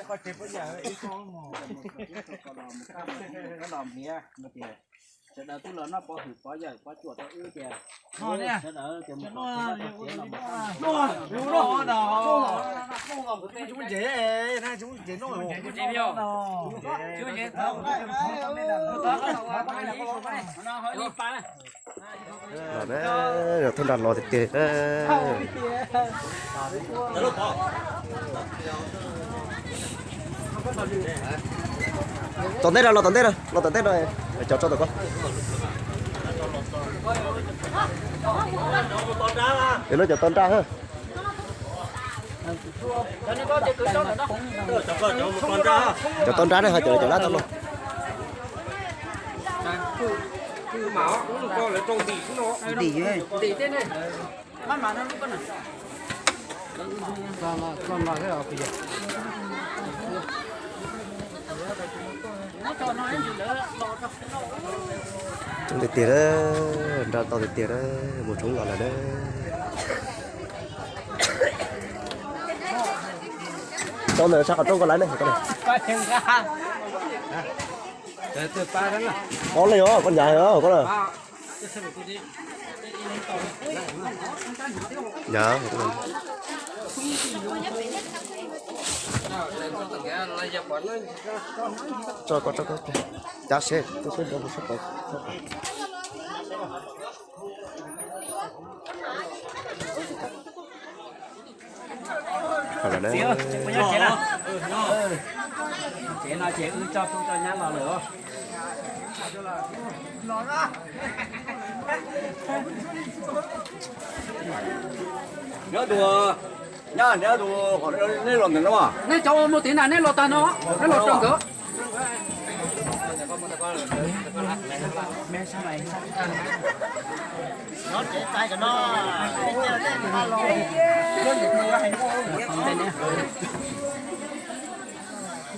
qhov tsev pov yawm ib ko mog. Sawv daws twb los noj pov hwm pov yawm pov cuam rau wb tias, sawv daws ces mus txog tsev los mus. Los, thaj nra los tiag tiag. Tom ntej no, los tom ntej no, los tom ntej no, cov tso tom ko. Cov no cov to nra ha. Cov to nra ne, ho cov, cov lab tau los. Coob tiag tiag, nra tau tiag tiag, mus tshoob los lawm na. Tau ntawm sab qhov rooj ko lawm ne. Ob leeg os, koj nyav os koj na. Nyav. Tso koj, tso koj, cav seb, tub seb nrau mus sab tod. Txiv, puas nyob tsev na? Tsev no ces wb coj tub coj nyab los lawm. Nyob dua. Nyob neb tus, neb los ntawm no. Neb cov ua mus tim na neb los tag no, neb los rau nkawd.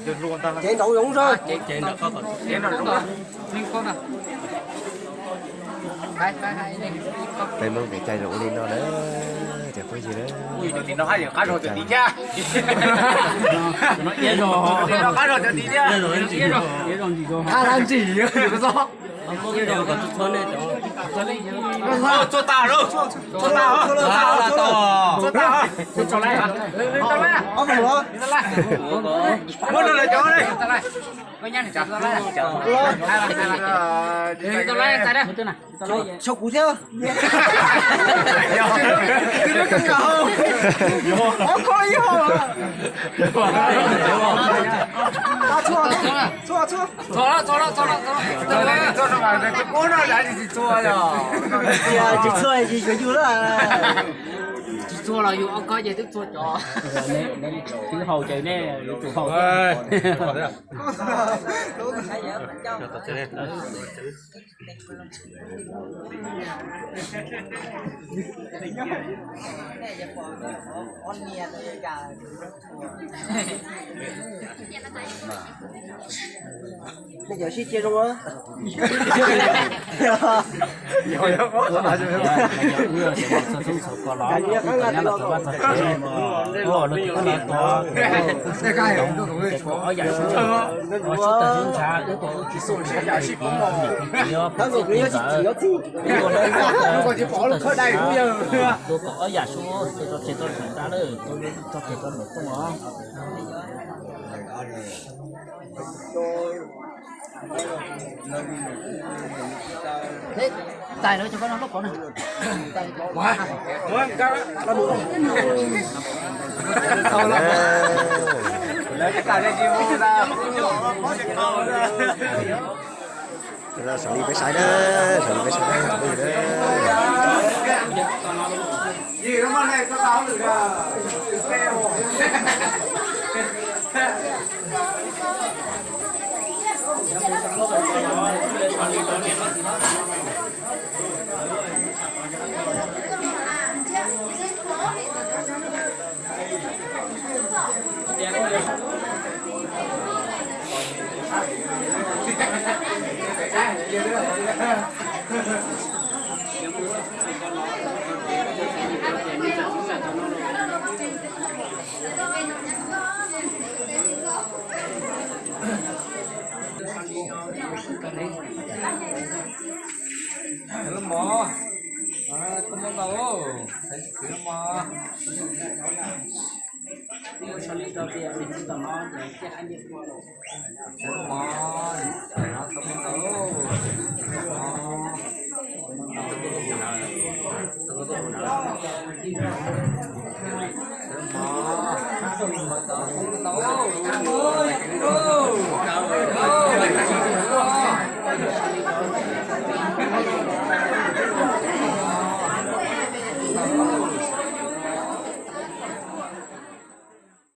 Ces nraum zoov zog. Peb Hmoob kev cai zoo ua li no na, cov phooj ywg na. Qab zog cov tid thiab. Qab zog cov tid thiab. Qab lab ntsim. Txua tas lauj, txua tas, txua tas, txua tas. Muab rau lawv cov ne. Xyaum kuv thiab. Ob ko ib hau. Txhua, txhua, txhua. Tsis txhua, tsis yuav yus lawm. Tsis txhua los yus ob ko ces twb txhua cov. Twb haus ces nej yuav tsum haus. Nej cov sib cia zoo. Tua kom ob yam sub, tua tau tsis tau zam ta lawm, tua tau tsis tau npaum tooj os. Txais lawv cov ko no lub qhov na. Saum li peb saib na, saum li peb saib na, peb yig na. Lub mov, koj muab tau, lub mov.